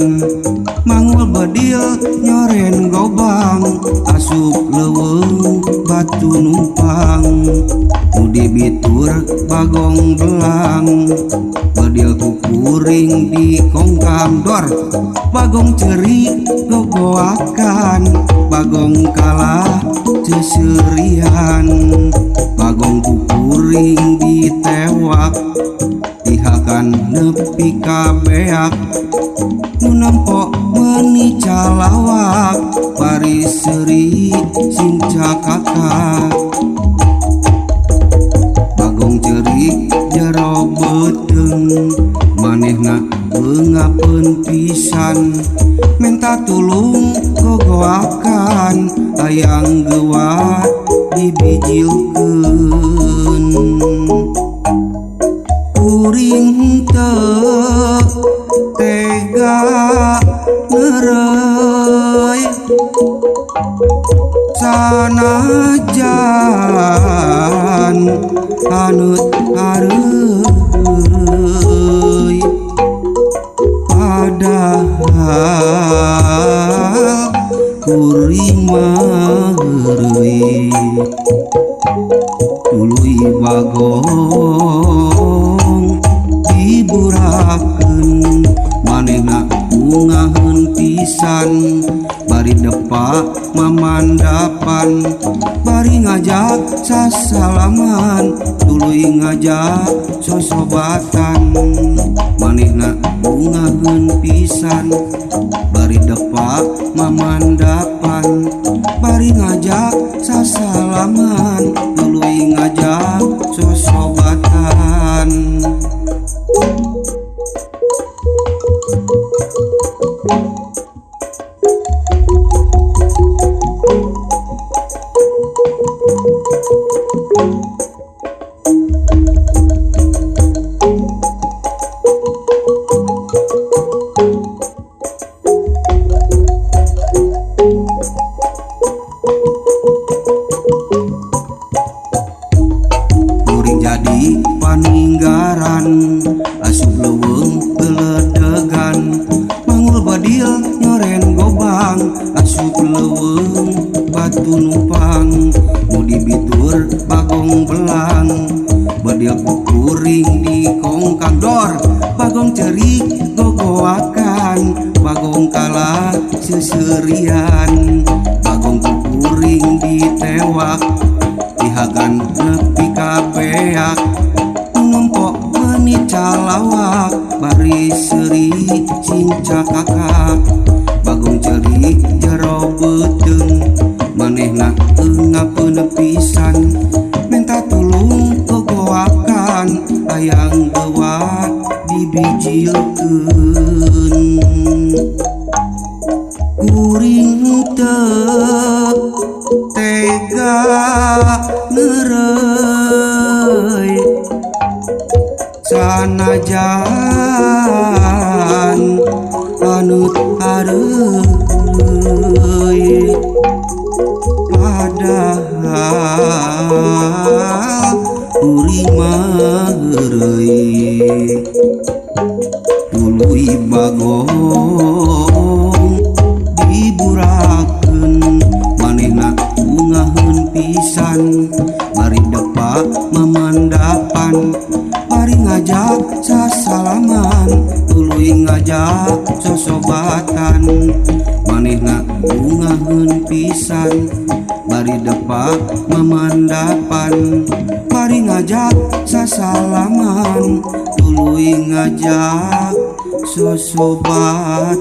seserian. Mangul bedil nyoren gobang, asup leuweung batu numpang. Nu dibitur bagong belang, bedil kukuring dikongkam dor. Bagong cerik gogoakan, bagong kalah seserian. Bagong kukuring ditewak, dihakan nepi ka beak. Nu nempo meuni calawak, bari seuri sing cakakak. Bagong cerik jero beuteung, manehna beungapeun pisan. Menta tulung gogoakan, hayang geuwat dibijilkeun. Kuring teu tega ngeureui, sanajan haneut hareuy. Padahal kuring mah heureuy, tuluy bagong diburakeun. Manehna ungaheun pisan, bari depak mamandapan. Bari ngajak sasalaman, tuluy ngajak sosobatan. Manehna ungaheun pisan, bari depak mamandapan. Bari ngajak sasalaman, tuluy ngajak sosobatan. Kuring jadi paninggaran, asup leuweung beledegan. Mangul bedil nyoren gobang, asup leuweung batu numpang. Nu dibitur bagong belang, bedil kukuring dikongkang dor. Bagong cerik gogoakan, bagong kalah seserian. Bagong kukuring ditewak, dihagan nepi ka beak. Nu nempo meuni calawak, bari seuri sing cakakak. Bagong cerik jero beuteung, manehna eungapeun pisan. Menta tulung gogoakan, hayang geuwat dibijilkeun. Kuring teu tega ngeureui, sanajan haneut hareuy. Padahal kuring mah heureuy, tuluy bagong diburakeun. Manehna ungaheun pisan, bari depak mamandapan. Bari ngajak sasalaman, tuluy ngajak sosobatan. Manehna ungaheun pisan, bari depak mamandapan. Bari ngajak sasalaman, tuluy ngajak sosobatan.